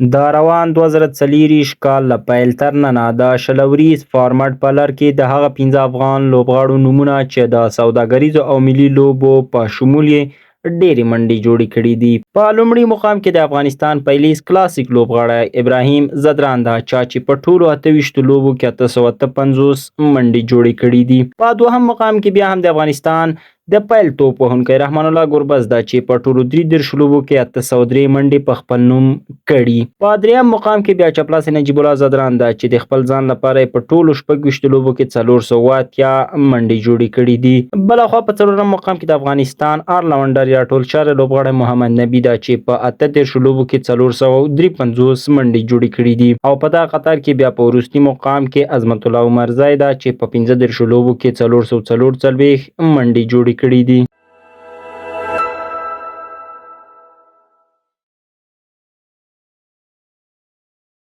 د روان 2024 کال له پیل تر ننه د 20 اوریز فارمټ په لړ کې د هغه 5 افغان لوبغاړو نومونه چې د سوداګریزو او ملي لوبو په شمول یې ډېرې منډې جوړې کړې دي. په لومړي مقام کې د افغانستان پیلیز کلاسیک لوبغاړی ابراهیم ځدران ده، چا چې په ټولو 28 لوبو کې 858 منډې جوړې کړې دي. په دوهم مقام کې بیا هم د افغانستان د پیل توپ وهونکی رحمان الله ګربز ده چې په ټولو 33 لوبو کې 803 منډې په خپل نوم کړي. په دریم مقام کې بیا چپلاس نجیب الله ځدران ده چې د خپل ځان لپاره په ټولو 26 لوبو کې 480 منډې جوړې کړې دي. بلخوا په څلورم مقام کې د افغانستان آرلاونډر یا ټولچاره لوبغاړی محمد نبي ده چې په 38 لوبو کې 453 منډې جوړې کړې دي. او په دغه قطار کې بیا په وروستي مقام کې عظمت الله عمرزی ده چې په 35 لوبو کې 444 منډې جوړې کړې دي.